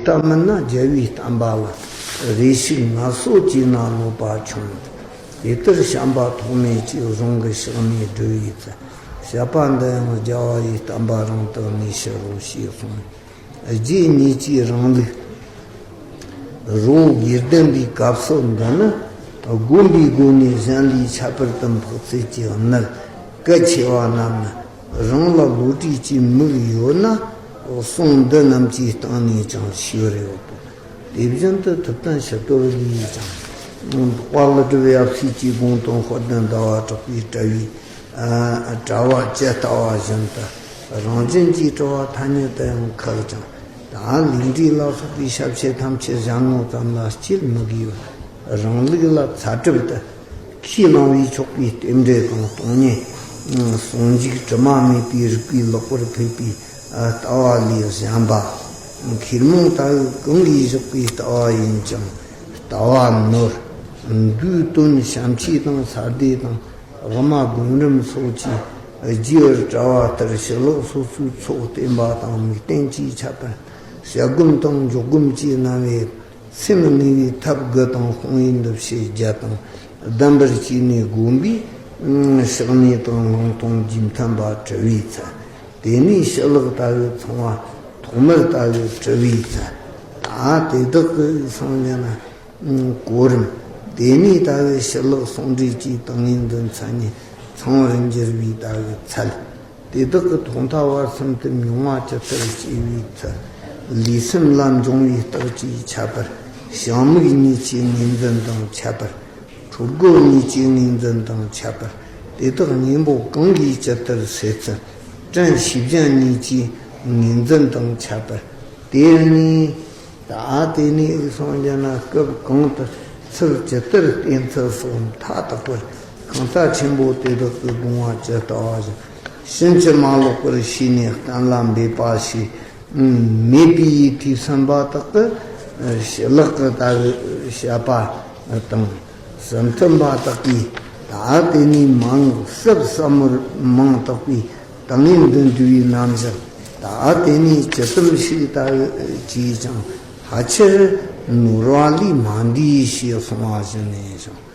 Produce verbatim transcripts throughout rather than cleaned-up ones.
ལྟ་མིན་ན་རྒྱལ་བའི་བསྟན་པ་ལ། རེ་ཞིག་ངལ་གསོ་བྱས་ན་གནོད་པ་ཆུང་། དེ་ལྟར་བྱམས་པ་ཐོགས་མེད་ཀྱིས། གཞུང་གི་ཕྱག་ནས་བསྒྲུབས་པའི་ཚུལ། བཤད་པ་འདི་ཡང་རྒྱལ་བ་ཡི། བསྟན་པ་རང་དག་ནས་ཕྱི་རུ་ཞེས་གསུངས། རྗེ་ཉིད་ཀྱིས་རང་ལུགས་རི་བོ་དགེ་ལྡན་པའི་སྐབས་སུ། འདི་ནི་དགོན་པའི་སྒོ་ནས་གཞན་ལས་ཁྱད་པར་དུ་འཕགས་ཚུལ་གྱི་གནད་གལ་ཆེ་བ་རྣམས་ནི། རང་ལ་བློ་གྲོས་ཀྱི་མིག་ཡོད་ན། གསུང་འདི་རྣམས་ཀྱི་སྟེང་ནས་ཀྱང་ཤེས་པར་ཡོད་དོ། དེ་བཞིན་དུ་ཐུབ་བསྟན་ཕྱི་དོར་ལས་ཀྱང་། དཔལ་སྒྲུབ་ཡབ་སྲས་ཀྱི་དགོངས་དོན་དཔལ་ལྡན་ཟླ་བ་གྲགས་པའི་དྲ་བའི་དྲ་བ་ཇི་ལྟ་བ་བཞིན་དུ། རང་བཞིན་གྱིས་གྲུབ་པ་ཐ་སྙད་དུ་ཡང་ཁེགས་ཀྱང་། ད་ལུས་འབྲས་ལ་སོགས་པའི་ཞབས་ཕྱི་ཐམས་ཅད་གཞན་ངོ་ཙམ་ལ་སྐྱེལ་མི་དགོས་པར། རང་ལུགས་ལ་ཚ་གྲུབ་ཏུ་ཁས་བླངས་པས་ཆོག་པའི་རྟེན་འབྲེལ་དང་སྟོང་ཉིད་ཟུང་འཇུག་དྲི་མ་མེད་པའི་རིག་པའི་ལེགས་པར་ཕེབས་པའི་ལྟ་བ་ལས་གཞན་པ། མཁས་རྨོངས་ལྟ་བུ་གང་གིས་བཞག་པའི་ལྟ་བ་ཡིན་ཀྱང་། ལྟ་བ་ནོར། མདོའི་དོན་བྱམས་ཆོས་དང་ས་སྡེ་དང་། དབུ་མ་སྒོམ་རིམ་སོགས་ཀྱིས་རྒྱས་པར་བཀྲལ་བ་ལྟར། ཞི་ལྷག་སོ་སོའི་ཚོགས་བསྟན་པ་དང་། དམིགས་རྟེན་གྱི་ཁྱད་པར། བཤད་སྒོམ་དང་འཇོག་སྒོམ་གྱི་རྣམ་དབྱེ། སེམས་ངེས་པའི་ཐབས་དགུ་དང་། སྤོང་བའི་འདུ་བྱེད་བརྒྱད་དང་། ལྡན་པར་བྱས་ནས་བསྒོམ་པའི་ཕྱག་ནས་དང་། བླང་དོར་རྒྱུ་མཐུན་པ་དྲི་བའི་ཚུལ། དེ་ནས་ཞི་ལྷག་ལྟ་བུ་ཚངས་པ་ཐོགས་མེད་ལྟ་བུ་དྲི་བའི་ཚུལ། ད་དེ་དག་གི་སངས་རྒྱས་ན། གོ་རིམ། དེ་ནས་ལྟ་བུ་ཞི་ལྷག་ཟུང་འབྲེལ་གྱི་ཏིང་ངེ་འཛིན་མཚན་ཉིད་ཚངས་པར་འགྱུར་བའི་ལྟ་བུའི་ཚུལ། དེ་དག་གི་ཐོག་མཐའ་བར་གསུམ་དུ་མྱོང་བ་ཇི་ལྟར་སྐྱེ་བའི་ཚུལ། ལུས་སེམས་ལ་འབྱུང་བའི་རྟགས་ཀྱི་ཁྱད་པར། བྱང་མིག་གཉིས་ཀྱི་ངོས་འཛིན་དང་ཁྱད་པར། འཁྲུལ་རྒོལ་གཉིས་ཀྱི་ངོས་འཛིན་དང་ཁྱད་པར། དེ་དག་གཉེན་པོ་གང་གིས་ཇི་ལྟར་སེལ་ཚུལ། དྲན་ཤེས་བཞིན་གཉིས་ཀྱི་ངོས་འཛིན་དང་ཁྱད་པར། དེ་ནས། ད་དེ་ནས་སངས་རྒྱས་ན་སྐབས་གང་དུ་ཚུལ་ཇི་ལྟར་བསྟེན་ཚུལ་སོགས་མཐའ་དག་པར་གང་ཟག་ཆེན་པོ་དེ་དག་གི་དགོངས་པ་ཇི་ལྟ་བ་བཞིན། ཕྱིན་ཅི་མ་ལོག་པར་ཤེས་ནས་གཏན་ལ་འབེབས་པ་ཞིག་མེད་པའི་དུས་གསུམ་པ་དག་གི་ཞི་ལྷག་གི་ལྟ་བུ་བཤད་པ་དང་། སེམས་མཐུན་པ་དག་གིས། ད་དེ་ནས་མ་འོངས་ཟབ་ཟབ་མོར་མིང་བཏགས་པའི་ཏིང་ངེ་འཛིན་བསྡུས་པའི་རྣམ་གཞག། ད་དེ་ནས་ཇི་ཙམ་ཞིག་ལྟ་བུ་བགྱིས་ཀྱང་ཕལ་ཆེར་ནོར་བ་ལས་མ་འདས་ཞེས་གསུངས་པ་བཞིན་ནས་ཀྱང་།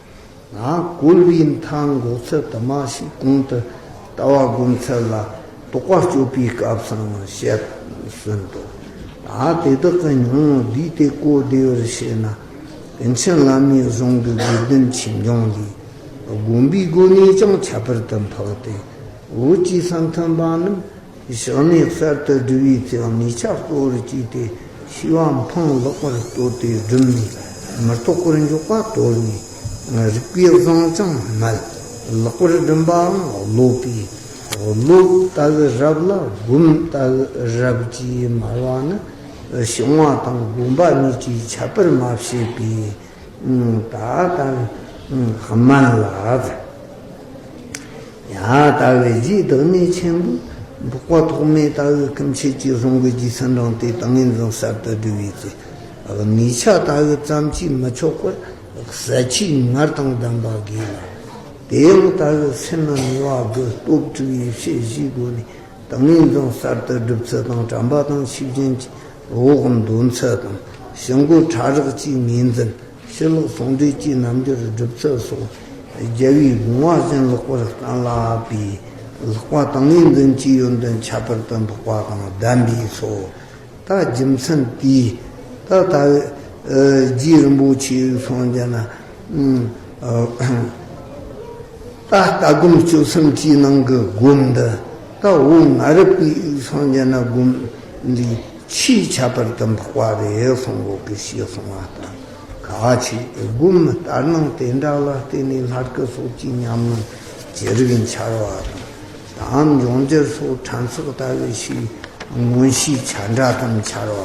ན་བཀོལ་བའི་མཐའ་འགོག་ཚུལ་དུ་མ་ཞིག་གོང་དུ་ལྟ་བ་སྒོམ་ཚུལ་ལ་དོགས་པ་གཅོད་པའི་སྐབས་སུའང་བཤད་ཟིན་ཏོ། ད་དེ་དག་གི་སྙིང་པོ་བསྡུས་ཏེ་གོ་བདེ་བར་བཤད་ན། ཀུན་མཁྱེན་བླ་མའི་གཞུང་གི་དགེ་ལྡན་ཆོས་འབྱུང་ལས། བསྒོམ་པའི་སྒོ་ནས་ཀྱང་ཁྱད་པར་དུ་འཕགས་ཏེ། འོད་ཀྱི་ས་མཐུན་པ་རྣམས་ཕྱག་ནས་གསར་དུ་བསྒྲུབས་པའི་ཚེ། གནས་ཆ་གཙོ་བོར་བགྱིས་ཏེ་ཤེས་པ་འཕང་ལགས་པར་བསྟོད་དེ་བསྒྲུབས་ནས་མི་རྟག་པར་འཇོག་པ་དོར་ནས། རིག་པའི་གཟིངས་ཀྱང་མེད། ལེགས་པར་བསྒྲིམས་པའང་ལོག་པས། བློ་ལྟ་བུ་རབ་ལ་སྒོམ་ལྟ་བུ་རབ་ཀྱིས་དམར་བ་ནི། བྱུང་བ་དང་བསྒོམ་པ་གཉིས་ཀྱི་ཁྱད་པར་མ་ཕྱེད་པས། ད་ལྟ་དམན་ལ། ཡང་ལྟ་བུའི་རྗེ་བདག་ཉིད་ཆེན་པོས་འཕགས་པ་ཐོགས་མེད་ལྟ་བུའི་ཀུན་མཁྱེན་གྱི་གཞུང་གི་རྗེས་སུ་འབྲངས་ཏེ་ཏིང་ངེ་འཛིན་གསར་དུ་བསྒྲུབས་པའི་ཚེ། གནས་ཆ་ལྟ་བུ་ཙམ་གྱིས་མི་ཆོག་པར་གསལ་བྱེད་ངར་དང་ལྡན་པ་དགོས་ལ། དེ་ཡང་ལྟ་བུའི་སེམས་ནི་ནུས་པ་དགུ་སྟོབས་དྲུག་ཡེ་ཤེས་བཞིའི་སྒོ་ནས་ཏིང་ངེ་འཛིན་གསར་དུ་བསྒྲུབ་ཚུལ་དང་། དྲན་པ་དང་ཤེས་བཞིན་གྱི་འོག་འདོན་ཚུལ་དང་། ཕྱི་འགོ་ཕྲ་རགས་ཀྱི་ངོས་འཛིན། ཕྱི་ལོགས་ཟུང་འབྲེལ་གྱི་རྣམ་འགྱུར་སྒྲུབ་ཚུལ་སོགས་རྒྱལ་བའི་དགོངས་པ་བཞིན་ལེགས་པར་གཏན་ལ་དབབ་པས། ལེགས་པ་ཏིང་ངེ་འཛིན་གྱི་ཡོན་ཏན་ཁྱད་པར་དུ་འཕགས་པ་དང་ལྡན་པས་སོ། ད་རྒྱུ་མཚན་དེས་ད་ལྟ་རྗེ་རིན་པོ་ཆེས་གསུངས་རྒྱུ་ན། ད་ལྟ་སྒོམ་སྤྱོད་གསུམ་གྱི་ནང་གི་སྒོམ་འདི་ད་འོ་ང་རབ་ཀྱིས་གསུངས་རྒྱུ་ན་སྒོམ་ལས་ཆེས་ཁྱད་པར་དུ་འཕགས་པ་རེད་གསུང་གོ་གི་ཞེས་གསུང་བ་དང་། གལ་ཆེ་སྒོམ་ལྟར་སྣང་དེ་འདྲ་ལ་བརྟེན་ནས་ལྷ་སྐུ་སོགས་ཀྱི་ཉམས་ལེན་ཅི་རིགས་འཆར་བ་དང་། དམ་འབྱུང་འགྱུར་སོགས་ཕྲན་ཚེགས་ལྟ་བུ་ཞིག་མངོན་ཤེས་ཆ་འདྲ་དང་འཆར་བ་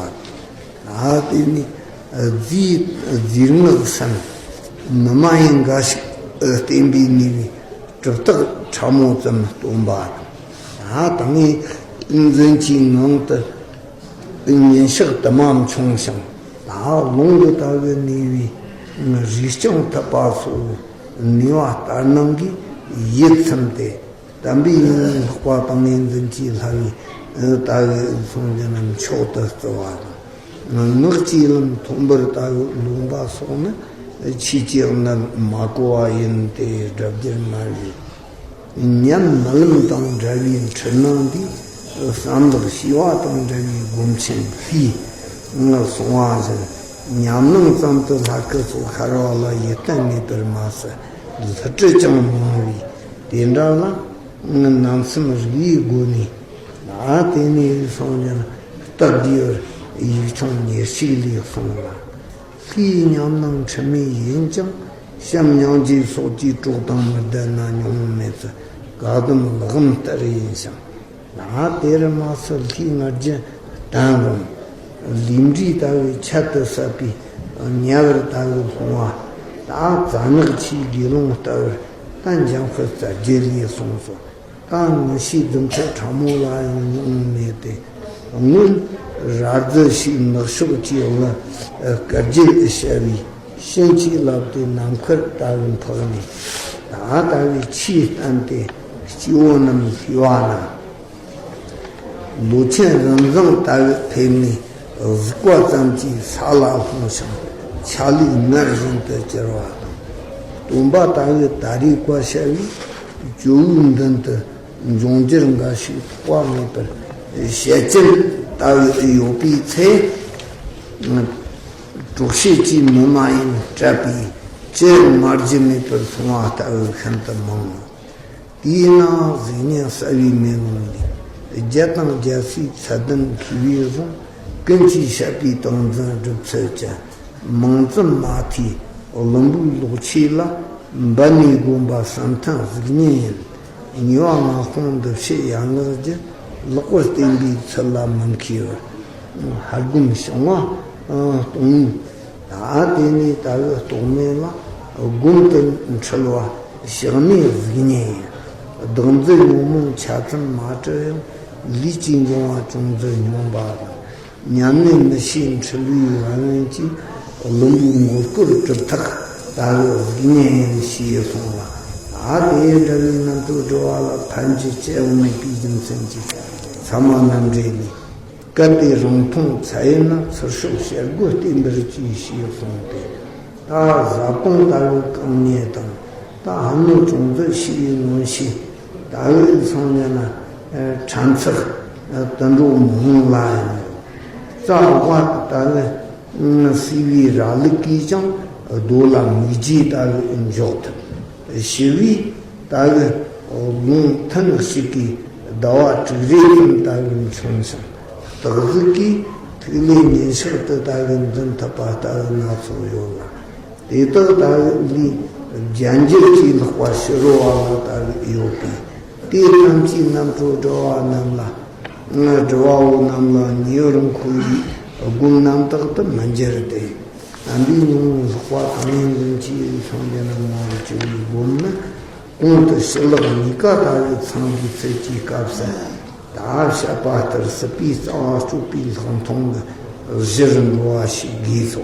དང་། ད་དེ་ནི་རྫས་རྫས་སྔགས་སམ་ནུ་མ་ཡི་འགའ་ཞིག་བསྟེན་པའི་ནུས་པའི་གྲུབ་རྟགས་ཕྲ་མོ་ཙམ་སྟོན་པ་དང་། ད་ཏིང་ངེ་འཛིན་གྱི་ངང་དུ་ཉིན་ཞག་དུ་མ་མཆོང་ཞིང་། ད་རླུང་གི་ལྟ་བུ་ནུས་པའི་རིག་རྐྱང་ཐུབ་པ་སོགས་ནུས་པ་ལྟར་སྣང་གིས་ཡིད་ཚིམ་སྟེ། དམ་པའི་ཡོན་ཏན་ལྷག་པ་ཏིང་ངེ་འཛིན་གྱི་ལྷ་བའི་ལྟ་བུ་གསུངས་རྒྱུ་ན་མཆོག་ཏུ་བརྩི་བ་དང་ ངག་གི་ལམ་མཐོན་པོར་ལྟ་བུ་ལུང་པ་སོགས་ནི། ཆོས་ཀྱི་གནད་མ་གོ་བ་ཡིན་ཏེ། སྒྲ་བསྒྱུར་སྨྲ་བའི་ཉམས་རྨི་ལམ་དང་འདྲ་བའི་འཁྲུལ་སྣང་འདིས། བསམ་པར་ཤེས་པ་དང་འདྲ་བའི་སྒོམ་ཆེན་ལྷའི་ངག་གསུང་བ་བཞིན། ཉམས་སྣང་ཙམ་དུ་ལྷ་སྐུ་སོགས་ཤར་བ་ལ་ཡིད་གཏད་མེད་པར་མ་ཟད། སླུ་བྲིད་ཀྱང་མང་བས། དེ་འདྲ་ལ་རྣམ་སེམས་རིག་པའི་སྒོ་ནས། ཨ། དེ་ནས་སངས་རྒྱས་རྟགས་བསྡུས་པར་ཡིག་ཆུང་ཉེར་གཅིག་ལས་གསུངས་ལ། ལྷའི་ཉམས་སྣང་འཁྲུལ་མེད་ཡིན་ཀྱང་། བྱམས་སྙིང་རྗེ་སོགས་ཀྱིས་གྲོགས་དང་མི་ལྡན་ན་སྙིང་མེད་ཚུལ། བཀའ་གདམས་ལག་ལམ་ལྟར་ཡིན་ཞིང་། ལ་དེར་མ་ཟད་ལྷའི་ང་རྒྱལ་བརྟན་རུང་། ལས་འབྲས་ལྟ་བུའི་ཆེད་དུ་བསད་པའི་དམྱལ་བར་ལྟ་བུ་ལྷུང་བ། ད་རྩ་ནག་ཆུའི་དགེ་སློང་ལྟ་བུར་ད་འཇམ་དཔལ་རྩ་རྒྱུད་ལས་གསུངས་སོ། ད་ངུ་ཤེས་རྫུ་འཕྲུལ་ཕྲ་མོ་ལ་ཡང་སྙིང་མེད་དེ། སྔོན་ར་རྫི་ཞིག་ནག་ཕྱོགས་ཀྱི་ལ་སྐར་རྒྱལ་བྱ་བའི་བྱིན་གྱིས་བརླབས་ཏེ་ནམ་མཁར་ལྟ་བུ་འཕགས་ནས། ད་ལྟ་བུའི་ཆོས་བསྟན་ཏེ་སྐྱེ་བོ་རྣམས་ལྷོས་པ་ན། ལོ་ཆེན་རིན་བཟང་ལྟ་བུ་ཕེབས་ནས་གཟིགས་པ་ཙམ་གྱིས་ས་ལ་ལྷུང་ཞིང་ཆ་ལུགས་ངར་བཞིན་དུ་གྱུར་བ་དང་། སྟོན་པ་ལྟ་བུ་ད་རེས་བཀའ་བཤད་པའི་ཇོ་བོའི་མདུན་དུ་འབྱུང་འགྱུར་འགའ་ཞིག་ཐོགས་པ་མེད་པར་ཞལ་བཀྱག་ལྟ་བུ་ཡོད་པའི་ཚེ། གྲོགས་བྱེད་ཀྱི་མི་མ་ཡིན་སྤྲད་པས་ཅི་ཡང་སྨྲ་རྒྱུ་མེད་པར་སོང་བ་ལྟ་བུ་ཤིན་ཏུ་མང་ངོ་། དེས་ན་གཟུགས་བརྙན་གསལ་བའི་མེ་ལོང་ལས། རྒྱལ་དང་རྒྱལ་སྲས་ཚད་ལྡན་མཁས་པས་བཟུང་། ཀུན་གྱིས་བཤད་པའི་ཏིང་འཛིན་སྒྲུབ་ཚུལ་ཅན། མིང་ཙམ་མ་ཐོས་བླུན་པོའི་ལོག་ཆོས་ལ། འབད་ནས་བསྒོམས་པ་བསམ་གཏན་གཟུགས་བརྙན་ཡིན། ཉེས་པ་ལྔ་སྤོང་འདུ་བྱེད་ཡན་ལག་བརྒྱད། ལེགས་པར་བསྟེན་པའི་ཚུལ་ལ་མི་མཁས་པར། ཧ་སྒོམ་བྱུང་བ་སྟོང་ཉིད། ད་དེ་ནས་ལྟ་བུ་རྟོག་མེད་ལ། སྒོམ་དུ་འཁྲུལ་བ་ཞག་ནས་གཟུགས་བརྙན་ཡིན། བདག་འཛིན་ཉོན་མོངས་ཆ་ཚང་མ་གྲུབ་ཡང་། ལུས་ཀྱིས་འབྱུང་བ་ཅུང་ཟད་མྱོང་བ་དང་། ཉམས་ནས་མི་ཤེས་འཁྲུལ་བའི་རང་དབང་གིས། བླུན་པོའི་མགོ་སྐོར་གྲུབ་ཐག་ལྟ་བུ་གཟུགས་བརྙན་ཡིན་ཞེས་གསུངས་ལ། ཨ། དེ་འདྲ་བའི་རྣམ་རྟོག་སྒྲིབ་པ་ལ་ཕན་གྱི་ཅི་ཡང་མེད་པའི་རྒྱུ་མཚན་གྱིས། ཚད་མ་རྣམ་འགྲེལ་ལས། གལ་ཏེ་རང་མཐོང་ཚད་ཡིན་ན། ཚུར་ཤོག་བྱ་རྒོད་བསྟེན་པར་གྱིས་ཞེས་གསུངས་ཏེ། ད་བཟའ་བཏུང་ལྟ་བུ་གང་ཉེ་དང་། ད་ཧ་ནོ་ཅུང་ཟད་ཤེས་པའི་མངོན་ཤེས་ལྟ་བུ་སོང་ཉེ་ན། ཨ། ཕྲན་ཚེགས་དུད་འགྲོ་མང་ལ་ཡང་། རྩ་བ་ལྟ་བུ་བསིལ་བའི་ར་ལུག་གིས་ཀྱང་། རྡོ་ལ་མིག་རྗེས་ལྟ་བུ་འཇོག་ཐུབ། ཞི་བའི་ལྟ་བུ་ལུང་ཐུན་གཅིག་གིས་ཟླ་བ་དྲུག་རེ་ཙམ་ལྟ་བུ་མཚོན་ཞིང་། སྟག་གཟིག་གིས་ཐིག་ལེ་ཉིན་ཞག་ཏུ་ལྟ་བུ་འཛིན་ཐུབ་པ་ལྟ་བུ་སྣ་ཚོགས་ཡོད་ལ། དེ་དག་ལྟ་བུ་ལས་རྒྱལ་འགྱུར་གྱིས་ལྷག་པ་ཕྱི་རོལ་བ་ལ་ལྟ་བུ་ཡོད་པས། དེ་ཐམས་ཅད་རྣམ་རྟོག་སྒྲིབ་པ་རྣམས་ལ། སྒྲིབ་པ་པོ་རྣམས་ལ་ཉེ་བར་མཁོ་བའི་སྒོམ་རྣམ་དག་ཏུ་མི་འགྱུར་ཏེ། དམ་པའི་ཉོན་མོངས་ལྷག་པ་དང་ཡང་ལོན་གྱི་སངས་རྒྱས་རྣམས་ངོ་བོར་གྱུར་པའི་སྒོམ་ནི། གོང་དུ་ཕྱི་ལོགས་གཉིས་ཀ་ལྟ་བུ་ཚང་བའི་ཚུལ་གྱི་སྐབས་སུ། ད་བཤད་པ་ལྟར་སྲིད་པའི་རྩ་བ་གཅོད་པའི་ལྷག་མཐོང་གི་གཞིར་འགྲོ་བ་ཞིག་དགོས་སོ།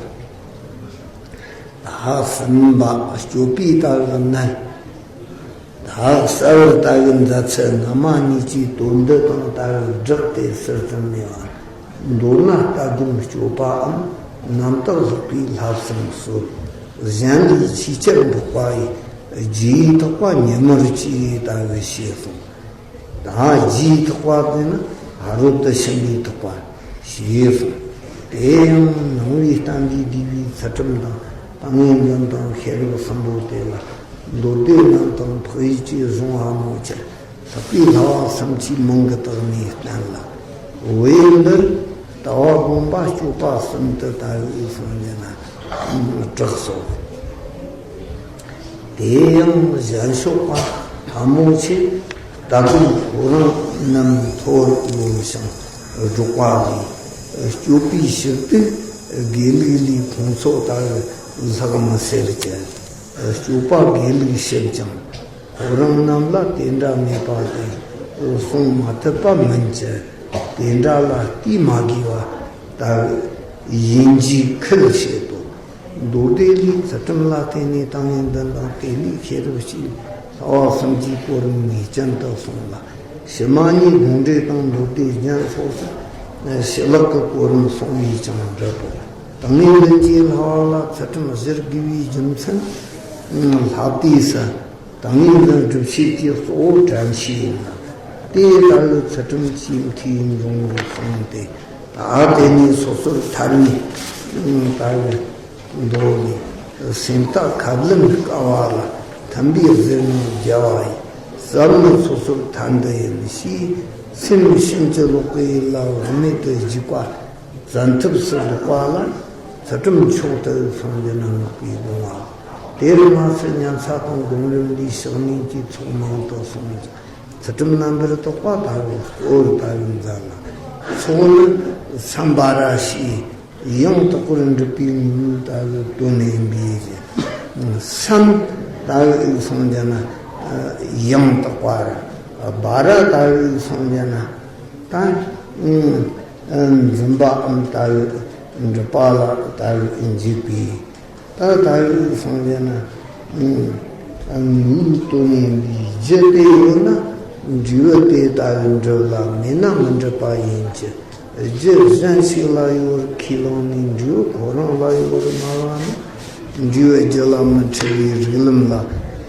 ད་སྲིད་པ་གཅོད་པའི་ལྟ་བུ་ནི། ད་གསལ་བར་ལྟ་བུའི་མཛའ་ཚུལ་སྔ་མ་གཉིས་ཀྱི་དོན་འདི་དང་ལྟ་བུའི་སྦྲགས་ཏེ་ཟུར་ཙམ་ནས་པ། མདོར་ན་ལྟ་སྒོམ་སྤྱོད་པའམ་རྣམ་དག་ལྷག་པའི་བསླབ་གསུམ་སོགས། གཞན་ལས་ཆེས་ཆེར་འཕགས་པ་ཡི། རྗེས་ཐོགས་པ་ཉིན་མོར་བཅས་ལྟ་བུ་ཞེས་གསུངས། ད་རྗེས་ཐོགས་པ་དེ་ནི་ཕ་རོལ་ཏུ་ཕྱིན་པའི་ཐོགས་པ་ཞེས་གསུངས། དེ་ཡང་ནང་པའི་བསྟན་པའི་བསྡུས་པའི་ཚུལ་ཁྲིམས་དང་། ཏིང་ངེ་འཛིན་དང་ཤེས་རབ་གསུམ་པོ་དེ་ལ། མདོ་སྡེ་རྣམས་དང་འཕགས་ཡུལ་གྱི་གཞུང་ཕལ་མོ་ཆེར། ལྷག་པའི་བསླབ་པ་གསུམ་གྱི་མིང་གི་བཏགས་ནས་བསྟན་ལ། བོད་ཡུལ་འདིར་ལྟ་བ་སྒོམ་པ་སྤྱོད་པ་གསུམ་དུ་ལྟ་བུའི་སངས་རྒྱས་ན་གྲགས་སོ། དེ་ཡང་གཞན་ཕྱོགས་པ་ཕལ་མོ་ཆེ་ལྟ་སྒོམ་ཁོ་རང་རྣམས་མཐོ་བར་རློམ་ཞིང་སྒྲོག་པ་ལས། སྤྱོད་པའི་ཕྱིར་དུ་དགེ་ལུགས་ལས་ཁོང་ཚོ་ལྟ་བུ་ལྷག་མི་སྲིད་ཀྱི། སྤྱོད་པ་དགེ་ལུགས་ཞིབ་ཀྱང་། ཁོ་རང་རྣམས་ལ་དེ་འདྲ་མེད་པ་དེ་གསུང་མ་ཐུབ་པ་མིན་གྱི། དེ་འདྲ་ལ་བལྟས་མ་དགོས་པ་ལྟ་བུ་ཡིན་གྱིས་ཁུལ་བྱེད་དོ། མདོ་སྡེ་ལས་ཚུལ་ཁྲིམས་ལ་བརྟེན་ནས་ཏིང་ངེ་འཛིན་དང་། དེ་ལས་ཤེས་རབ་ཀྱིས་བསླབ་པ་གསུམ་གྱི་གོ་རིམ་ངེས་ཅན་དུ་གསུངས་ལ། ཕྱི་མ་གཉིས་དགོངས་འགྲེལ་དང་མདོ་སྡེ་རྒྱན་སོགས་སུ་ ཞི་ལྷག་གི་གོ་རིམ་སོང་བས་ཀྱང་འགྲུབ། ཏིང་ངེ་འཛིན་གྱི་ལྷ་བ་ལ་ཚུལ་ཁྲིམས་གཞིར་དགོས་པའི་རྒྱུ་མཚན། ལྷ་བསྡུས་སུ། ཏིང་ངེ་འཛིན་སྒྲུབ་བྱེད་ཀྱི་གཙོ་བོ་དྲན་ཤེས་ཡིན་ལ། དེ་ལྟ་བུའི་ཚུལ་ཁྲིམས་ཀྱི་མཐུས་འབྱུང་བར་གསུངས་ཏེ། ད་དེ་ནས་སོ་སོར་ཐར་ནས་ལྟ་བུའི་མདོ་ནས། སེམས་རྟ་ཁ་ལེན་དཀའ་བ་ལ། མཐུན་པའི་ཟིལ་གནོན་རྒྱལ་བ་ཡི། ཟབ་མོ་སོ་སོར་ཐར་འདི་ཡིན་ཞེས། སེམས་ཕྱིན་ཅི་ལོག་གི་ཡུལ་ལ་བག་མེད་དུ་འཇུག་པ། བཙན་ཐབས་སུ་འདོགས་པ་ལ། ཚུལ་ཁྲིམས་མཆོག་ཏུ་སངས་རྒྱས་ན་བསྔགས་པའི་སྒོ་ང་། དེར་མ་ཟད་ཉན་ས་དང་སྒོམ་རིམ་འདིའི་ཕྱག་ལེན་གྱི་ཚོགས་མང་དུ་གསུངས་ཀྱང་། ཚུལ་ཁྲིམས་རྣམ་པར་དག་པ་ལྟ་བུ་གཙོ་བོར་ལྟ་བུ་མཛད་ལ། ཚོགས་ནི་སམྦྷ་ར་ཞེས་ཡང་དག་པར་འགྲུབ་པའི་ངོ་བོ་ལྟ་བུ་དོན་ཡིན་པའི་ཕྱིར། སམ་ལྟ་བུ་སངས་རྒྱས་ན་ཡང་དག་པ་ར། བྷ་ར་ལྟ་བུ་སངས་རྒྱས་ན། ད། འཛིན་པའམ་ལྟ་བུ་འགྲུབ་པ་ལ་ལྟ་བུ་འཇུག་པའི། ད་ལྟ་བུ་སངས་རྒྱས་ན། ངོ་བོ་དོན་ཡིན་པའི་རྒྱུ་དེ་ཡོད་ན། འབྲས་བུ་དེ་ལྟ་བུ་འགྲུབ་ལ་མེད་ན་མི་འགྲུབ་པ་ཡིན་གྱི། རྒྱུ་གཞན་ཞིག་ལ་ཡོད་པར་ཁས་བླངས་ནས་འབྲས་བུ་ཁོ་རང་ལ་ཡོད་པར་སྨྲ་བ་ནི། འབྲས་བུ་རྒྱུ་ལ་མི་འཁྲུལ་བའི་རིགས་ལམ་ལ་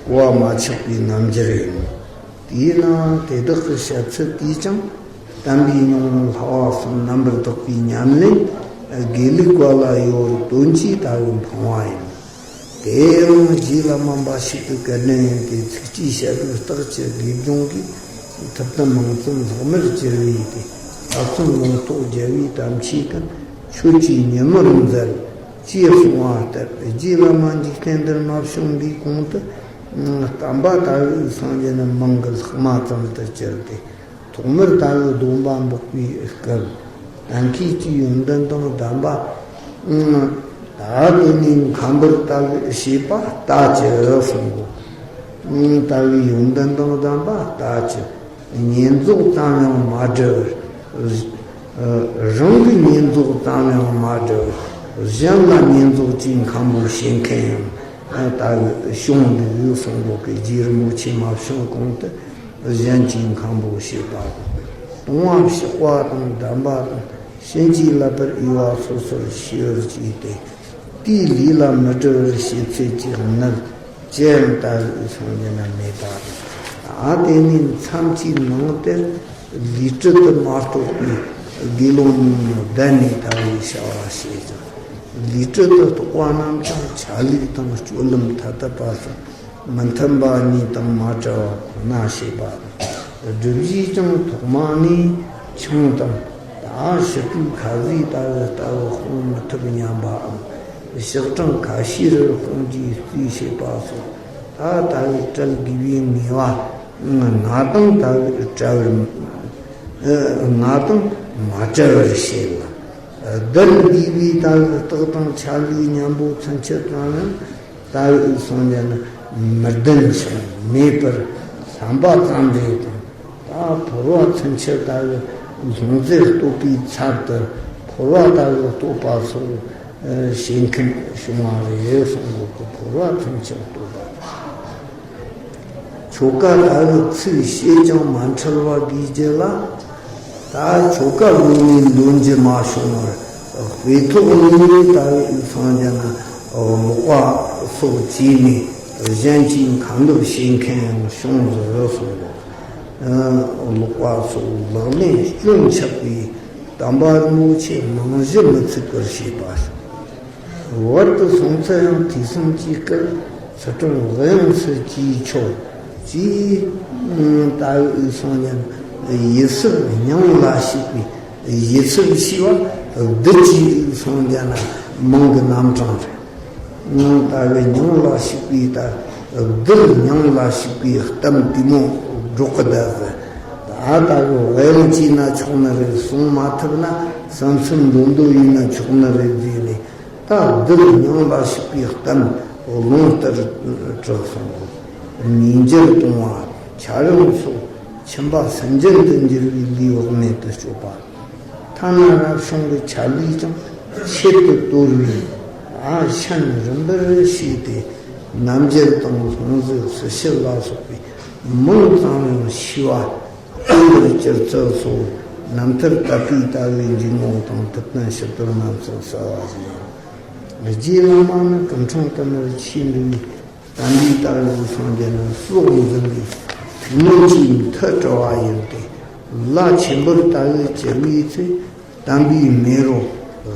གོ་བ་མ་ཆགས་པའི་རྣམ་འགྱུར་ཡིན། དེས་ན་དེ་དག་གི་བཤད་ཚུལ་དེས་ཀྱང་། བསྟན་པའི་སྙིང་པོ་ལྷ་བ་གསུམ་རྣམ་པར་དག་པའི་ཉམས་ལེན་དགེ་ལུགས་པ་ལ་ཡོད་པར་དོན་གྱིས་ལྟ་བུ་འཕངས་པ་ཡིན། དེ་ཡང་རྗེ་བླ་མ་འབའ་ཞིག་གི་བཀའ་དྲིན་ཡིན་ཏེ། ཚིགས་བཅད་བཤད་པའི་རྟགས་ཀྱི་དགེ་སྦྱོང་གིས། ཐུབ་དམ་མང་ཙམ་ལྷག་མར་གྱུར་པའི་དེ། ལྷག་བསམ་ལུང་རྟོགས་རྒྱལ་བའི་དམ་ཆོས་ཀུན། ཆོས་ཀྱི་ཉིན་མོར་མཛད། ཅེས་གསུངས་པ་ལྟར། རྗེ་བླ་མ་འཇིག་རྟེན་འདིར་མ་བྱོན་པའི་གོང་དུ། བསྟན་པ་ལྟ་བུའི་སངས་རྒྱས་ནི་མིང་གི་ལྷག་མ་ཙམ་དུ་གྱུར་ཏེ། ཐོག་མར་ལྟ་བུའི་སྡོམ་པ་འབོགས་པའི་སྐབས། གཏན་འཁེལ་གྱི་ཡོན་ཏན་དང་ལྡན་པ། ད་དེ་ནས་མཁན་པོར་ལྟ་བུའི་བྱེད་པ་ལྟ་ཅི་གསུང་གོ། ལྟ་བུའི་ཡོན་ཏན་དང་ལྡན་པ་ལྟ་ཅི། བསྙེན་རྫོགས་ཙམ་ཡང་མ་བསྒྲུབས། རང་གི་བསྙེན་རྫོགས་ཙམ་ཡང་མ་བསྒྲུབས། གཞན་ལ་བསྙེན་རྫོགས་ཀྱི་མཁན་པོ་བྱེད་མཁན་ཡང་ལྟ་བུ་བྱུང་འདུག་གསུང་གོ་གི། རྗེ་རིན་པོ་ཆེ་མ་བྱོན་གོང་དུ། གཞན་གྱི་མཁན་པོ་བྱེད་པ་དང་། གཏོང་བ་གཤེགས་པ་དང་ལྡན་པ་དང་། བྱིན་གྱིས་བརླབ་པར་འོས་པ་སོ་སོར་ཤེས་པར་བྱས་ཏེ། དེའི་ལས་ལ་མི་འགྲུབ་པར་བྱེད་ཚུལ་གྱི་གནད་ཅི་ཡང་ལྟ་བུའི་སངས་རྒྱས་ན་མེད་པ་དང་། ཨ་དེ་ནི་མཚམས་ཀྱི་ནང་དེར་ལུས་སྤྲུལ་དུ་མ་གཏོགས་པའི་དགེ་སློང་ནི་བདག་ནི་ལྟ་བུའི་བྱ་བ་བྱེད་ཅིང་། ལུས་སྤྲུལ་དུ་གཏོགས་པ་རྣམས་ཀྱང་ཆ་ལུགས་དང་སྤྱོད་ལམ་ཐ་དད་པ་སོགས། མི་མཐུན་པ་གཉིས་དང་མ་བྲལ་བ་ཁོ་ན་བྱེད་པ། སྒྲུབ་བྱེད་ཀྱང་ཐོག་མ་ནས་ཆང་དང་། ད་ཕྱི་དྲོའི་ཁ་ཟས་ལྟ་བུ་ལྟ་བུ་སྤོང་མི་ཐུབ་སྙམ་པའམ། ཞག་གྲངས་ཁ་ཤས་རེར་སྤོང་རྒྱུའི་རྩིས་བྱེད་པ་སོགས། ད་ལྟ་བུའི་བྲལ་དགོས་པའི་ངེས་པ། ང་དང་ལྟ་བུའི་བྲལ་བར། ང་དང་མ་བྲལ་བར་བྱེད་ལ། བསྡུ་དགོས་པའི་ལྟ་བུའི་རྟགས་དང་ཆ་ལུགས་མཉམ་པོ་ཚུན་ཆད་ཙམ་ཡང་ལྟ་བུའི་སངས་རྒྱས་ནི་མི་ལྡན་ཞིང་མེད་པར་བསམ་པ་ཙམ་རེ་དང་། ད་ཕོར་བ་ཚུན་ཆད་ལྟ་བུའི་ལྷུང་བཟེད་གཏོད་པའི་ཚབ་ཏུ་ཕོར་བ་ལྟ་བུ་གཏོད་པ་སོགས་བྱེད་མཁན་བྱུང་བ་རེད་གསུང་གོ་གི། ཕོར་བ་ཚུན་ཆད་གཏོད་པ། ཆོ་ག་ལྟ་བུ་ཚིག་བཤད་ཀྱང་མ་འཁྲུལ་བ་དགོས་རྒྱུ་ལ། ད་ཆོ་ག་ལུང་ནས་འདོན་རྒྱུ་མ་བྱུང་བར། དཔེ་ཐོག་ནས་ལྟ་བུའི་སངས་རྒྱས་ན་ཀློག་པ་སོགས་བྱས་ནས་གཞན་གྱི་ཁ་འདོན་བྱེད་མཁན་ཡང་བྱུང་ཟེར་གསུངས་པ། ཀློག་པ་སོགས་ལག་ལེན་སྐྱོན་ཆགས་པའི་བསྟན་པ་རིན་པོ་ཆེ་རྨང་གཞི་མི་ཚུགས་པར་བྱས་པ། བར་དུ་སོང་ཚེ་ཡང་དུས་གསུམ་གྱི་སྐབས་སུ་ཁྲིམས་དབྱངས་སུ་གྱིས་ཆོག་ཅེས། ད་འུ་སངས་རྒྱས་ཡིད་སྲིབ་སྙིང་ལ་ཞུགས་པའི་ཡིད་སྲིབ་ཞེས་པ་བདུད་ཀྱི་འུ་སངས་རྒྱས་ན་མིང་གི་རྣམ་གྲངས་རེད། ད་འུ་སྙིང་ལ་ཞུགས་པའི་ད་བདུད་སྙིང་ལ་ཞུགས་པའི་གཏམ་དེ་མོ་སྒྲོག་གི་བསྡད་ཟེར། ད་ད་འུ་དབྱངས་བྱས་ན་ཆོག་ནི་རེད། གསུང་མ་ཐུབ་ན་བསམ་ཚུལ་འདོན་འདོན་ཡིན་ན་ཆོག་ནི་རེད་ཟེར་ནས། ད་བདུད་སྙིང་ལ་ཞུགས་པའི་གཏམ་ལུང་ལྟར་གྲགས་སོང་། ཉིན་འགྱུར་གཏོང་བ་ཆ་རོགས་སོགས་ཁྱིམ་པ་སུན་འབྱིན་དུ་འགྱུར་བའི་ལས་བག་མེད་དུ་སྤྱོད་པ། ཐ་ན་རབ་བྱུང་གི་ཆ་ལུགས་ཀྱང་ཆེད་དུ་དོར་བའི་ཨ་ཤན་རིམ་པར་བྱས་ཏེ་རྣམ་འགྱུར་དང་ལྷུང་བཟེད་སྲི་ཞུ་ལ་སོགས་པའི་མིང་ཙམ་ཡང་ཤེས་པ། དབང་དུ་གྱུར་ཚུལ་སོགས་ རྣམ་ཐར་དད་པའི་ལྟ་བའི་འཇུག་ངོགས་དང་ཐུབ་བསྟན་ཕྱི་དོན་རྣམ་གསུམ་གསལ་བ་ཞིག་ཡིན། རྗེ་བླ་མ་ནི་སྐུ་འཕྲེང་དུ་མར་ཆོས་འདུལ་བའི་དམ་པའི་ལྟ་བའི་སངས་རྒྱས་ནི་སྲོག་འཛིན་པའི་ཐུགས་སྨོན་གྱི་མཐུ་བྲལ་བ་ཡིན་ཏེ། ལ་ཆེན་པོར་ལྟ་བའི་བཅུ་བའི་ཚེ། དམ་པའི་མེ་རོ་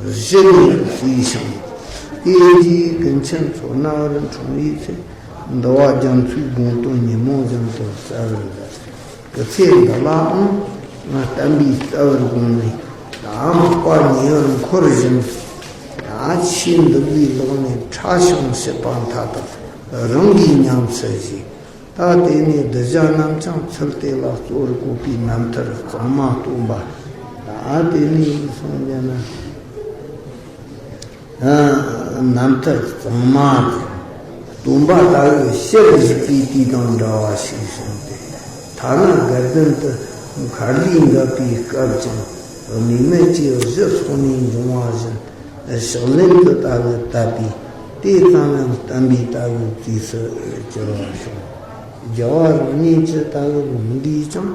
བཞི་ནས་བསྲེགས་ཤིང་། དེ་རྗེས་ཀུན་མཁྱེན་མཚོ་སྣ་བར་འཁྲུངས་པའི་ཚེ། འདུལ་བ་རྒྱ་མཚོའི་དགོངས་དོན་ཉིན་མོ་བཞིན་དུ་གསལ་བར་མཛད། སྐུ་ཚེ་འདི་ལའང་བསྟན་པའི་རྩ་བར་དགོངས་ནས། ད་མག་པ་ཉེ་བར་འཁོར་བཞིན། ད་ཆོས་འདུལ་བའི་ལག་ནས་ཕྲ་ཞིང་ཞིབ་པ་མཐའ་དག་རང་གིས་ཉམས་སུ་བཞེས། ད་དེ་ནས་གདུལ་བྱ་རྣམས་ཀྱང་ཚུལ་དེ་ལ་གཙོ་བོར་བཀོད་པའི་རྣམ་ཐར་གཙང་མ་སྟོན་པ། ད་དེ་ནས་སངས་རྒྱས་ན། རྣམ་ཐར་གཙང་མ་སྟོན་པ་ལྟ་བུའི་ཕྱིར་བཞུགས་པའི་དུས་དང་འདྲ་བ་ཞིག་བྱུང་སྟེ། ཐ་ན་དགའ་ལྡན་དུ་མཁར་ལུས་འགབ་པའི་སྐབས་ཀྱང་། དམིགས་མེད་ཀྱི་གཞི་ཚོགས་ནས་འབྱུང་བ་བཞིན། ཕྱག་ལེན་དུ་ལྟ་བུ་དད་པས། དེ་ཙམ་ཡང་བསྟན་པའི་ལྟ་བུའི་རྩིས་སུ་གྱུར་བར་བྱུང་། རྒྱལ་བ་རང་ཉིད་ཀྱི་ལྟ་བུ་ལུང་འདིས་ཀྱང་།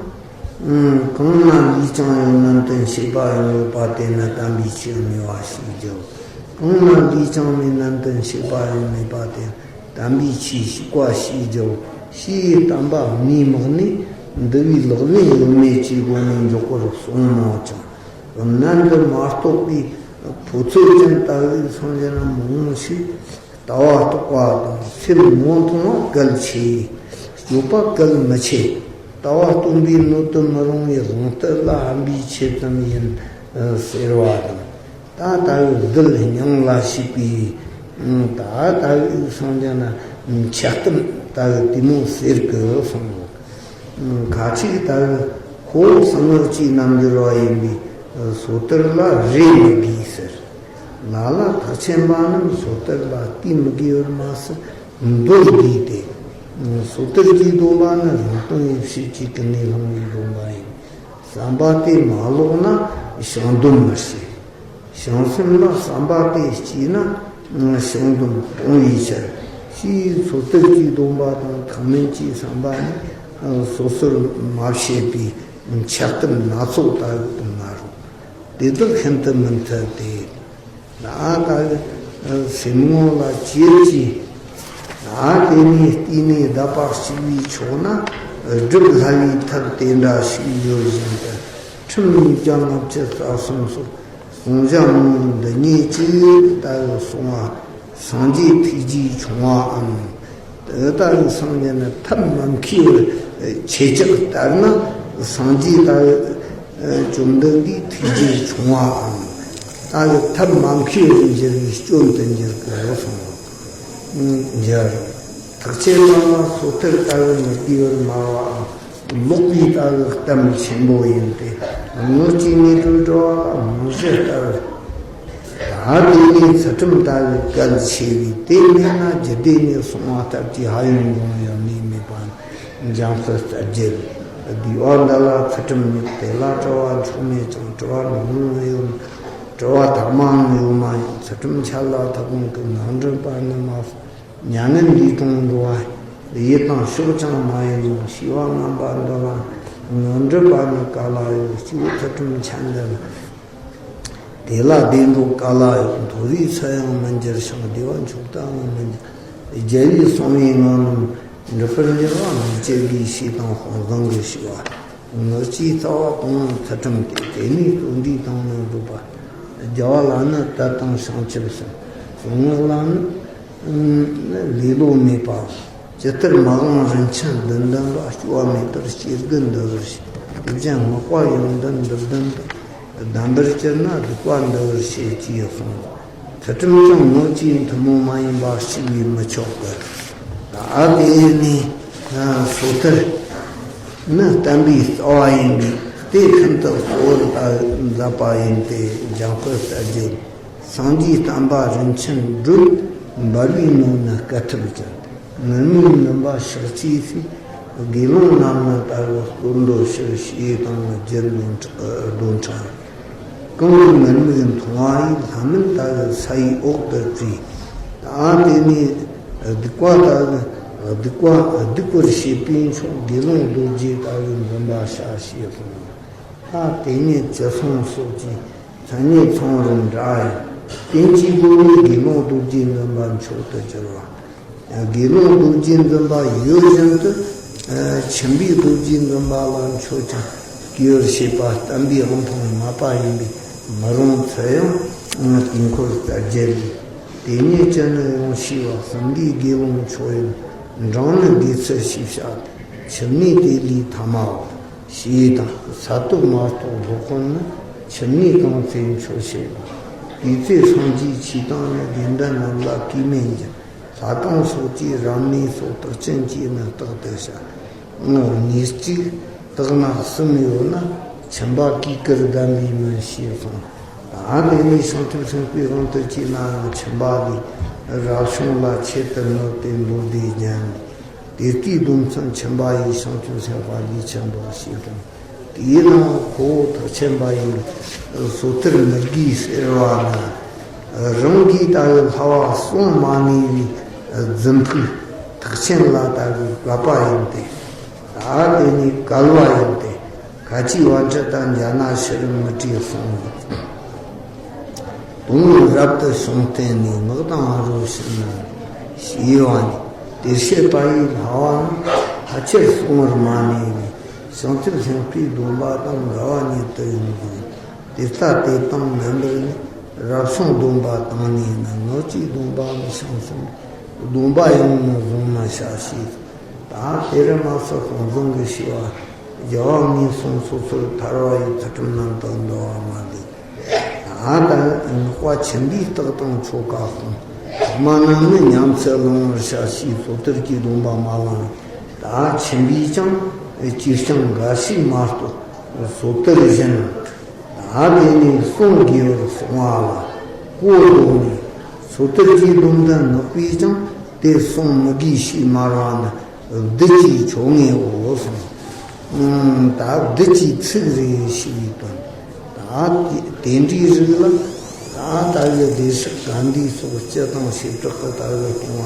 གང་ན་ལུས་ཀྱང་ཡོད། ནམ་དུ་ཤེས་པ་ཡང་ཡོད་པ་དེ་ནི་བསྟན་པའི་ཆོས་ངེས་པ་ཞེས་བརྗོད། གང་ན་ལུས་ཀྱང་མེད། ནམ་དུ་ཤེས་པ་ཡང་མེད་པ་དེ་ནི་བསྟན་པའི་ཆོས་ཞིག་པ་ཞེས་བརྗོད། ཞེས་བསྟན་པ་ངའི་དམག་ནས་འདུལ་བའི་ལག་ལེན་ཡོད་མེད་ཀྱི་སྒོ་ནས་མགྱོགས་པོར་གསུངས་མོད་ཀྱང་། ནད་འདི་མ་རྟོགས་པའི་ཕོ་ཚོད་ཅན་ལྟ་བུའི་སངས་རྒྱས་རྣམས་མང་ཞིག་ལྟ་བ་རྟོགས་པ་དང་སེམས་ངོ་མཐོང་བ་གལ་ཆེ། སྤྱོད་པ་གལ་མི་ཆེ། ལྟ་བ་སྟོན་པའི་སྣོད་དུ་མི་རུང་བའི་དབང་དུ་ལ་ཧམ་པའི་ཆེད་ཙམ་ཡིན་ཟེར་བ་དང་། ད་ལྟ་བུའི་རྡུལ་སྙིང་ལ་ཞུགས་པའི། ད་ལྟ་བུའི་སངས་རྒྱས་ན་འཆལ་གཏམ་ལྟ་བུ་དེ་མོ་ཟེར་གི་སོང་། ཁ་ཅིག་ལྟ་བུ་ཁོ་བོ་གསང་སྔགས་ཀྱི་རྣལ་འབྱོར་བ་ཡིན་པས་སོ་ཐར་ལ་རེ་མི་དགོས་ཟེར། ལ་ལ་ཐེག་ཆེན་པ་རྣམས་སོ་ཐར་ལ་དེ་མི་དགོས་པར་མ་ཟད་མདོར་བསྡུས་ཏེ། སོ་ཐར་གྱི་སྡོམ་པ་ནི་རང་སྟོང་ཡེ་ཤེས་ཀྱི་ཀུན་ནས་བསླངས་པའི་སྡོམ་པ་ཡིན། བསམ་པ་དེ་མ་ལོག་ན་བྱང་སྡོམ་མི་བྱེད། བྱང་སེམས་ལ་བསམ་པ་དེ་སྐྱེས་ན་བྱང་སྡོམ་སྤོང་བའི་ཕྱིར། ཞེས་སོ་ཐར་གྱི་སྡོམ་པ་དང་ཐེག་དམན་གྱི་བསམ་པ་ནི་སོ་སོར་མ་ཕྱེད་པའི་འཆལ་གཏམ་སྣ་ཚོགས་ལྟ་བུ་མ་རུང་། དེ་དག་ཤིན་ཏུ་མི་མཐུན་ཏེ། ན་ད་སེམས་ངོ་ལ་བྱེད་ཀྱི། ན་དེ་ནས་བལྟས་ནས་དད་པ་སྐྱེ་བའི་ཕྱོགས་ན་སྒྲུབ་སླ་བའི་ཐབས་དེ་འདྲ་ཞིག་ཡོད་བཞིན་དུ། ཁྲིམས་ཉིས་བརྒྱ་ལྔ་བཅུ་རྩ་གསུམ་སོགས་གསུང་བྱ་མང་པོ་འདི་ཉིད་ཀྱིས་ལྟ་བུ་གསུང་བ་སངས་རྒྱས་ཐུགས་རྗེ་ཆུང་བའམ། དེ་ལྟ་བུའི་སངས་རྒྱས་ནི་ཐབས་མ་མཁས་པར་ཁྱེད་ཅག་ལྟར་ན་སངས་རྒྱས་ལྟ་བུ་བཅོམ་ལྡན་འདས་ཐུགས་རྗེ་ཆུང་བའམ། ལྟ་བུའི་ཐབས་མ་མཁས་པར་འགྱུར་བའི་སྐྱོན་དུ་འགྱུར་གྱི་རེད་གསུངས། འགྱུར། ཐེག་ཆེན་པ་ལ་སོ་ཐར་ལྟ་བུ་མི་དགོས་པར་སྨྲ་བའམ། ལོག་པའི་ལྟ་བུ་གཏམ་ཆེན་པོ་ཡིན་ཏེ། དངོས་ཀྱི་ངེས་གྲོལ་འགྲོ་བ་ལ་མང་ཤོས་ལྟ་བུ། ད་དེ་ནས་ཚུལ་ཁྲིམས་ལྟ་བུ་གལ་ཆེ་བས། དེ་མེད་ན་རྒྱུད་སྡེ་ནས་གསུངས་པ་ལྟར་གྱི་ཕན་ཡོན་ཡོང་ཡོད་མེད་མེད་པ་འཇམ་དཔལ་རྩ་རྒྱུད། སྡེ་པ་འདི་ལ་ཚུལ་ཁྲིམས་མེད། དེ་ལ་དྲི་བ་འཇོག་མེད་ཅིང་། དྲི་བ་ནོར་ཡོད། དྲི་བ་ཐ་མའང་ཡོད་མ་ཡིན། ཚུལ་ཁྲིམས་འཆལ་ལ་ཐུག་གོང་གི་ངག་འགྲོ་པ་ནི་མ་སོང་། མྱ་ངན་འདས་དང་འགྲོ་བ་ཡི་དྭགས་ཕྱོགས་ཀྱང་མ་ཡིན་ནོ། ཞེས་པ་ངན་པ་འདི་ལ་ངག་འགྲོ་པ་ནི་ག་ལ་ཡོད། སྐྱེ་བོ་ཚུལ་ཁྲིམས་འཆལ་འདི་ལ། དེ་ལ་བདེ་འགྲོ་ག་ལ་ཡོད། མཐོ་རིས་སུ་ཡང་མི་འགྱུར་ཞིང་། བདེ་བ་མཆོག་ཏུའང་མི་འགྱུར། རྒྱལ་བའི་གསང་བའི་ངག་རྣམས་འགྲུབ་པར་འགྱུར་བ། མི་སྐྱེ་བའི་ཞེས་དང་དཔང་བཟང་གིས་ཞུས་པ། ངག་གི་རྩ་བ་དང་པོ་ཚུལ་ཁྲིམས་ཏེ། དེ་ནས་རྩོད་འདས་དང་ནི་འགྲོགས་པ། རྒྱལ་བ་ལ་ནི་དད་དང་བྱང་ཆུབ་སེམས། གསང་སྔགས་ལ་ནི་ལེ་ལོ་མེད་པ། ཇི་ལྟར་མ་འོངས་རིན་ཆེན་བདུན་ལྡན་པ། སྐྱོ་བ་མེད་པར་སྐྱེ་དགུ་འདུལ་བར་བྱེད། དེ་བཞིན་བསྔགས་པ་ཡོན་ཏན་བདུན་ལྡན་དང་། ལྡན་པར་གྱུར་ན་སྡིག་པ་འདུལ་བར་བྱེད་ཅེས་གསུངས། ཚུལ་ཁྲིམས་ཀྱང་ངག་གི་ཐུན་མོང་མ་ཡིན་པ་ཞིག་ལས་མི་ཆོག་གི། ད་དེ་ནས་སོ་ཐར་ནི་བསྟན་པའི་རྩ་བ་ཡིན་པས། དེ་ཤིན་ཏུ་གཙོ་བོར་མཛད་པ་ཡིན་ཏེ། འཇམ་དཔལ་རྩ་རྒྱུད། སངས་རྒྱས་བསྟན་པ་རིན་ཆེན་སྒྲོན། འབར་བའི་ནང་ན་སྐད་ཐིབས་ཅན། ངུར་སྨྲིག་མུན་པ་ཕྱག་བཅས་སའི། དགེ་སློང་རྣམས་ནི་ལྟ་བུ་གཙོར་འདོད་ཕྱིར། ཞེས་དང་རྒྱུད་བློན་ཕྲ་བློན་ཕྲ། གང་གི་ངུར་སྨྲིག་མཐོང་བ་ཡིས། ལྷ་མིན་ལྟ་བུ་ས་ཡི་འོག་ཏུ་བྲིས། ད་དེ་ནས་སྡིག་པ་ལྟ་བུ་སྡིག་པ་སྡིག་པར་བྱེད་པའི་མཆོག་དགེ་སློང་རྡོ་རྗེ་ལྟ་བུའི་འཛིན་པ་བྱ་ཞེས་གསུངས། ད་དེ་ཉིད་ཅི་གསུང་སོགས་ཀྱི་མཚན་ཉིད་ཚང་རིམ་འདྲ་ཡང་། རྟེན་གྱི་སྒོ་ནས་དགེ་སློང་རྡོ་རྗེ་འཛིན་པ་མཆོག་ཏུ་གྱུར་པ། དགེ་སློང་རྡོ་རྗེ་འཛིན་པ་ཡུལ་གཞན་དུ། ཨ། ཆེན་པོའི་རྡོ་རྗེ་འཛིན་པ་ལ་མཆོད་ཅིང་བསྐོར་བར་བྱེད་པ། བསྟན་པའི་དབང་ཕུང་མ་པ་ཡིན་པས་མི་རུང་ཚུལ་ཡང་དུས་འཁོར་རྩ་རྒྱུད་ལས། དེ་ཉིད་ཅི་ནུས་ཡོངས་ཤེས་པ། གསུམ་པའི་དགེ་སློང་མཆོག་ཡིན་འབྲིང་ནི་དགེ་ཚུལ་ཞེས་བྱ། འཆི་མེད་དེ་ལས་ཐ་མའོ། ཞེས་དང་། ས་བཏབ་མ་གཏོགས་སློབ་དཔོན་ནི། འཆི་མེད་གང་ཚེ་མཆོད་བྱེད་པ། དེ་ཚེ་སངས་རྒྱས་ཆོས་དང་ནི། དགེ་འདུན་རྣམས་ལ་བསྐུལ་མིན་བགྱི། ལྷ་ཁང་སོགས་ཀྱི་རབ་གནས་སོགས། རྟགས་ཅན་གྱིས་ནི་རྟག་ཏུ་བྱ། ངོ་། གནས་གཅིག་དག་སྣ་གསུམ་ཡོད་ན། ཁྱིམ་པ་གིས་བསྐུལ་གདམས་པའི་མིན། ཞེས་གསུངས། ད་དེ་ནས་བྱང་ཆུབ་སེམས་དཔའི་དབང་དུ་བྱས་ནའང་ཁྱིམ་པ་ལས་རབ་བྱུང་ལ་ཆེད་དུ་མནོས་ཏེ་མདོ་སྡེ་བརྒྱན། དེ་ལྟའི་སྡོམ་ཚན་ཁྱིམ་པ་ཡི། བྱང་ཆུབ་སེམས་དཔའ་ལས་ཆེན་པོ་ཞེས་གསུངས། དེའི་ནང་ཁོ་བོ་ཐེག་ཆེན་པ་ཡིན། སོ་ཐར་མི་དགོས་ཟེར་བ་ནི། རང་གིས་ལྟ་བུ་ལྷ་བ་གསུམ་མ་ནུས་པའི་རྫུན་ཕུག་ཐེག་ཆེན་ལ་ལྟ་བུ་གབ་པ་ཡིན་ཏེ། ད་དེ་ནི་གལ་བ་ཡིན་ཏེ། ཁ་ཆེའི་བར་ཆད་དང་འཇལ་ན་ཕྱི་རུ་མི་བྲོས་གསུངས། དོན་རབ་ཏུ་བྱུང་བརྟེན་ནས། ངག་དང་ཨ་རོ་ཞིག་ན་ཞེས་པ་ནི། དེར་བཤད་པ་ཡི་ལྷ་བ་ནི། ཕལ་ཆེར་གསུང་བར་མ་ནུས་པའི། བྱང་ཆུབ་སེམས་དཔའི་སྡོམ་པ་དང་འགལ་བ་ཉིད་དུ་ཡོང་ཟིན། དེ་ལྟ་སྟེ་དང་རྣམ་པར་ནི། རབ་བྱུང་སྡོམ་པ་དང་ནི་ནི། ངག་གཅིག་སྡོམ་པ་མི་བྱང་ཟིན། སྡོམ་པ་ཡང་ནི་བཟུང་མི་བྱ་ཞེས། ད་དེར་མ་སོགས་གང་བཟང་གི་ཞེས་པ། རྒྱལ་བ་ངན་སོང་སོ་སོར་ཐར་བ་ཡི་ཚུལ་ཁྲིམས་རྣམས་དང་འདུ་བ་མ་ལུས། ད་ལྟ་ངག་པ་ཆེན་པོའི་རྟགས་དང་ཆོ་ག་གསུངས། ཐོག་མ་རྣམས་ནི་ཉམས་སུ་བླང་བར་བྱ་ཞེས། སོ་ཐར་གྱི་སྡོམ་པ་མ་བླངས། ད་ཆེན་པོས་ཀྱང་ཅིར་ཀྱང་འགའ་ཞིག་མ་གཏོགས་སོ་ཐར་གཞན། ད་དེ་ནས་བསྲུང་དགོས་པར་གསུངས་པ་ལ་གོ་ལྡོག་ནས། སོ་ཐར་གྱི་སྡོམ་དང་ནག་པོས་ཀྱང་དེ་བསྲུང་མི་དགོས་ཞེས་སྨྲ་བ་ནི་བདུད་ཀྱི་ཆོ་ངེའོ་གསུངས། ཨང་། ད་བདུད་ཀྱི་ཚིག་རེད་ཞེས་པའི་དོན། ད་དེ་འདྲའི་རིགས་ལ་ད་ལྟ་བུའི་བདེ་གཤེགས་དགའ་ལྡན་སོགས་སྤྱི་དང་བྱེ་བྲག་གི་ལྟ་བུ་སྤོང་བ་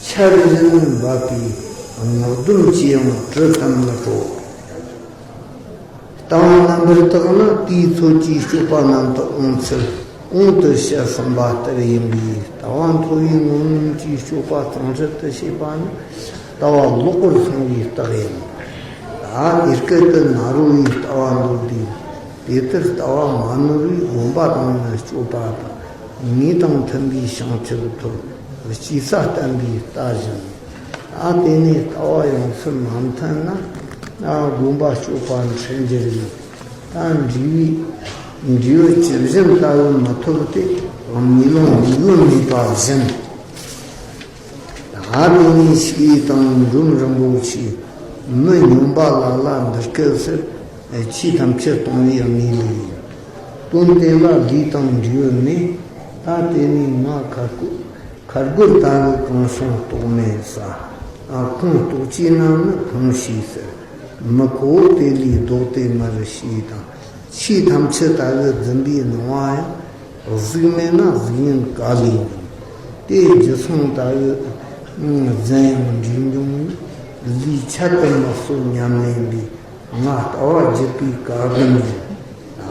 ཆར་བཞིན་འབབ་པའི་སྔགས་སྡོམ་གྱིས་ཡང་དྲི་དམ་མི་སྤྲོ། ལྟ་བ་རྣམ་པར་དག་ནི་དེའི་ཚོད་ཀྱིས་སྤྱོད་པ་རྣམ་དག་འོང་ཚུལ་གོང་དུ་བཤད་ཟིན་པ་ལྟར་ཡིན་པས། ལྟ་བ་མཐོ་བའི་ངོ་ངམ་གྱིས་སྤྱོད་པ་གཙང་སྦྲ་དུ་བྱེད་པ་ནི་ལྟ་བ་ལོག་པར་སོང་བའི་རྟགས་ཡིན། ད་དེ་སྐད་དུ་ན་རོ་བའི་ལྟ་བ་འདོར་དུས། དེ་ལྟར་ལྟ་བ་མ་ནོར་བའི་སྒོམ་པ་དང་ནི་སྤྱོད་པ་དང་། ངེས་དང་མཐུན་པའི་བྱང་ཆུབ་ཐོབ། སྐྱེ་ས་བརྟན་པའི་རྟ་བཞིན། ད་དེ་ནས་ལྟ་བ་ཡོངས་སུ་མ་མཐུན་ན། ད་སྒོམ་པ་སྤྱོད་པ་འཕྲལ་འགྱུར་བའི། ད་འབྲས་བུ་འབྲས་བུ་ཇི་བཞིན་ལྟ་བུ་མི་ཐོབ་སྟེ། མེ་ལོང་མིག་དབུ་མེད་པ་བཞིན། ད་དེ་ནས་ཞེས་དང་འབྲོམ་རིན་པོ་ཆེ། མི་སྨྱོན་པ་ལ་ལ་འདི་སྐད་ཟེར། ཆོས་ཐམས་ཅད་སྟོང་པའི་གནས་ལུགས་ཡིན། དོན་དེ་ལ་ལུས་དང་འབྲས་བུ་མེད། ད་དེ་ནས་ང་ཁ་སྐོ་ཁ་སྒོར་ལྟ་བུ་གང་བྱུང་རྟོག་མེད་ས། ཁོང་རྟོག་བཅས་རྣམས་ནི་ཁོང་ཞེས་ཟེར། མི་ཁོ་བོ་དེ་ལས་ལྡོག་སྟེ་མར་ཞེས་དང་། ཆོས་ཐམས་ཅད་ལྟ་བུ་རྫུན་པའི་སྣང་བ་ཡང་། གཟུགས་མེད་ན་གཟུགས་བརྙན་ག་ལས་འབྱུང་། དེ་རྒྱུ་མཚན་ལྟ་བུ་རྫུན་ཡང་འབྲས་འབྱུང་ནི། ལུས་ཆད་དུ་མི་གསོད་ཉམས་ལེན་པའི། ང་ལྟ་བ་བརྒྱུད་པའི་བཀའ་དགོན་ཡིན།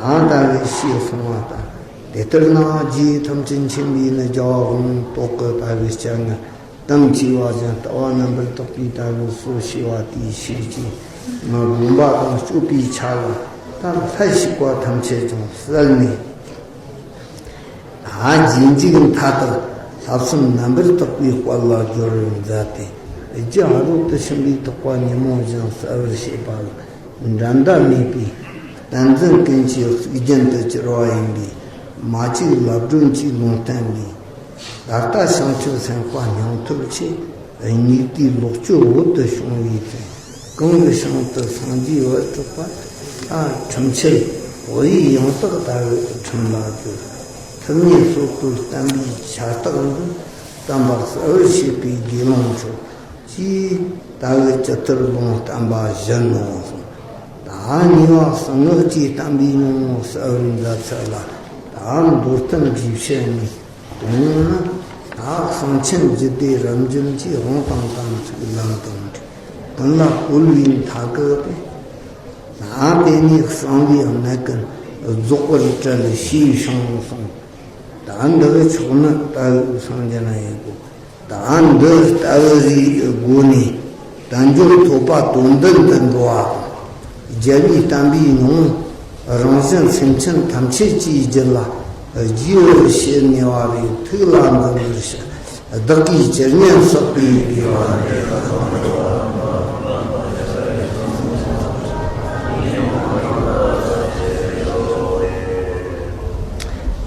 ད་ལྟ་བུ་ཞེས་གསུངས་པ་དང་། དེ་ལྟར་སྣང་བ་རྒྱུད་ཐམས་ཅད་མཁྱེན་པས་ནི། རྒྱལ་བ་དབང་ཏོག་གི་ལྟ་བུའི་སྤྱན་སྔར་དམ་བཅས་པ་བཞིན། ལྟ་བ་རྣམ་པར་དག་པའི་ལྟ་བུ་སོ་ཞེས་པ་དེའི་ཕྱིར་གྱིས། ང་སྒོམ་པ་དང་སྤྱོད་པའི་ཆ་ལ་ད་ལྷ་ཞིག་པ་ཐམས་ཅད་ཀྱང་གསལ་ནས། ད་རྗེས་འཇུག་མཐའ་དག་ལྷག་བསམ་རྣམ་པར་དག་པའི་དཔལ་ལ་སྦྱོར་བར་མཛད་དེ། རྒྱུ་ཨ་རོག་ཏུ་ཕྱིན་པའི་ཐེག་པ་ཉོན་མོངས་གཞན་གསལ་བར་བྱེད་པ་ལ། འགྲན་ཟླ་མེད་པའི་བསྟན་འཛིན་ཀུན་གྱི་གཙུག་རྒྱན་དུ་གྱུར་པ་ཡིན་པས། མ་གཅིག་ལབ་སྒྲོན་གྱིས་ལུང་བསྟན་པའི། ད་ལྟ་བྱང་ཆུབ་སེམས་དཔའ་སྙིང་ཐུབ་ཆེ། སྙིགས་དུས་ལོག་སྤྱོད་འོད་དུ་བྱུང་བའི་ཚེ། གང་གི་ཞིང་དུ་སངས་རྒྱས་བུ་གྲགས་པ། ད་ཁྲིམས་ཆེར་འོད་ཡི་ཡང་དག་ལྟ་བུའི་ཁྲིམས་ལ་གུས། ཐུབ་ངེས་སོ་སོའི་བསྟན་པའི་ཆ་རྟགས་འདི། བསྟན་པ་གསལ་བར་བྱེད་པའི་དགེ་སློང་མཆོག་ཅེས། ལྟ་བུའི་ཇི་ལྟར་ལུང་བསྟན་པ་བཞིན་ནོ་གསུངས། ད་གཉིས་པ་གསང་སྔགས་ཀྱི་བསྟན་པའི་ཉོན་མོངས་གསལ་བར་མཛད་ཚུལ་ལ། ད་མདོར་བསྟན་རྒྱས་བཤད་ནས། དོན་ནི་ད་གསང་ཆེན་རྒྱུད་སྡེ་རབ་འབྱམས་ཀྱི་དབང་དང་དམ་ཚིག་ལམ་དང་འབྲས། ཀུན་ལ་བཀོལ་བའི་མཐའ་དག་སྟེ། ཨ་དེ་ནས་གསང་བའི་གནད་ཀུན་རྫོགས་པར་བཀྲལ་ཞེས་བྱུང་གསུངས། ད་འདི་གི་ཕྱོགས་ནི་ལྟ་བུ་སངས་རྒྱས་ན་ཡིན་གོ། ད་འདི་ལྟ་བུ་རེའི་སྒོ་ནས་དལ་འབྱོར་ཐོབ་པ་དོན་ལྡན་དུ་འགྲོ་བ་དང་། རྒྱལ་བའི་བསྟན་པའི་ངང་རང་གཞན་སེམས་ཅན་ཐམས་ཅད་ཀྱི་རྒྱུད་ལ་རྒྱས་པར་བྱེད་ནུས་པ་རེ་ཐུགས་ལ་འཛིན་པར་བྱ། བདག་གིས་ཇི་སྙེད་བསགས་པའི་དགེ་བ།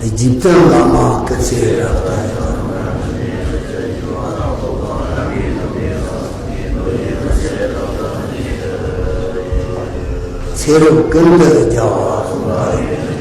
རྗེ་བཙུན་བླ་མ་སྐུ་ཚེ་རབ་དང་། ཚེ་རབས་ཀུན་ཏུ་རྒྱལ་བ།